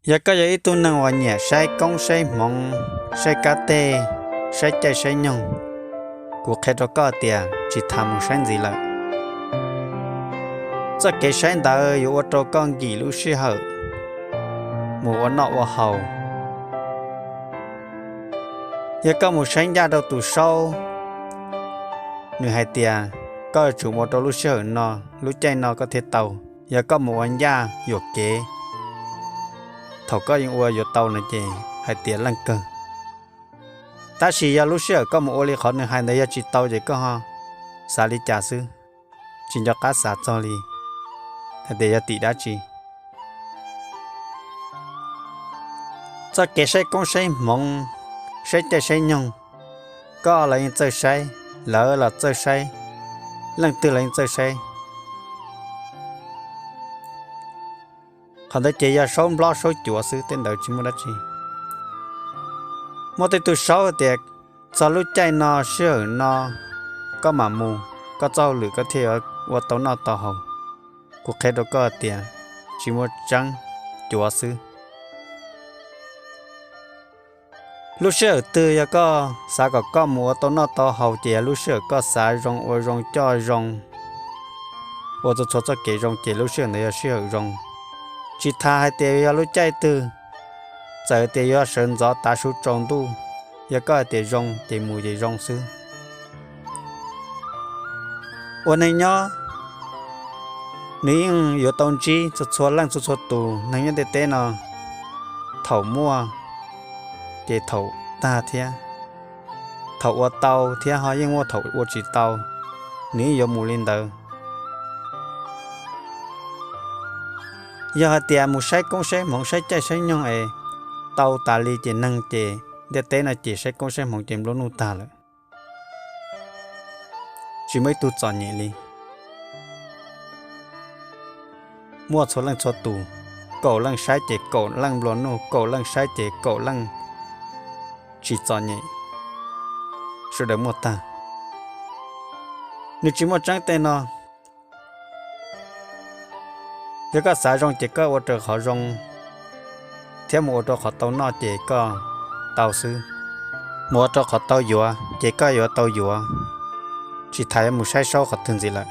Yog koj yog ib tug neeg uas nyiam saib koob saib hmoov, saib kab teg, saib caij saib nyoog, kuv qhia rau koj tias tsis tas mus saib ntxiv lawm. Txoj kev saib ntawd yuav ua rau koj nkim lub sij hawm mus ua noj ua haus. Yog koj mus saib ncaj rau tus saub, nws hais tias koj yuav tsum mus ua rau lub sij hawm no, lub caij no koj thiaj tau. Yog koj mus ua ncaj yuam kev, thaum koj yeej ua yuav tau no ces hais tias leej kawg. Tab sis yog lub sij hawm koj mus ua li qhov nws hais ntawd yog tsis tau ces koj ho xav li cas xwb, tsis nco qab xav txog li hais tias yog tim dab tsi. Txoj kev saib koob saib hmoov, saib caij saib nyoog, koj los yeej txawj saib, lawv los txawj saib, leej twg los yeej txawj saib. Qhov ntawd ces yog saub nplob saub cuav xwb, tej ntawd tsis muaj dab tsi. Muaj tej tug saub tias txog lub caij no sij hawm no koj mam mus, koj txoj hauj lwm koj thiaj yuav ua tau noj tau haus. Kuv qhia rau koj tias tsis muaj tseeb, cuav xwb. Lub sij hawm twg yog koj xav kom koj mus ua tau noj tau haus ces yog lub sij hawm koj xav zoo ua zoo coj zoo, ua txhua txhua txoj kev zoo ces lub sij hawm ntawd yog sij hawm zoo. Tsis tas hais tias yog lub caij twg, txawm tias yuav sawv ntxov tav su tsaus ntuj, yog koj hais tias zoo ces mus ces zoo xwb. Ua neeg nyob, nws yeej yuav tau ntsib txhua txhua leej txhua txhua tus neeg nyob ntiaj teb no, thaum muaj ces thaum tag thiab, thaum ua tau thiab ho yeej muaj thaum ua tsis tau, nws yeej yuav mus li ntawd. Yog hais tias mus saib koob saib hmoov saib caij saib nyoog es tau tas li ces neeg ces ntiaj teb no ces saib koob saib hmoov ces nplua nuj tag lawm, tsis muaj ib tug txom nyem li. Muaj txhua leej txhua tus, kaum leej saib ces kaum leej nplua nuj, kaum leej saib ces kaum leej tsis txom nyem, sawv daws muaj tag. Nws tsis muaj tseeb tej no. Yog koj xav zoo ces koj ua raws qhov zoo thiab mus ua rau qhov tau noj ces koj tau xwb. Mus ua rau qhov tau yuav ces koj yuav tau yuav, tsis tas yuav mus saib saub qhov twg ntxiv lawm.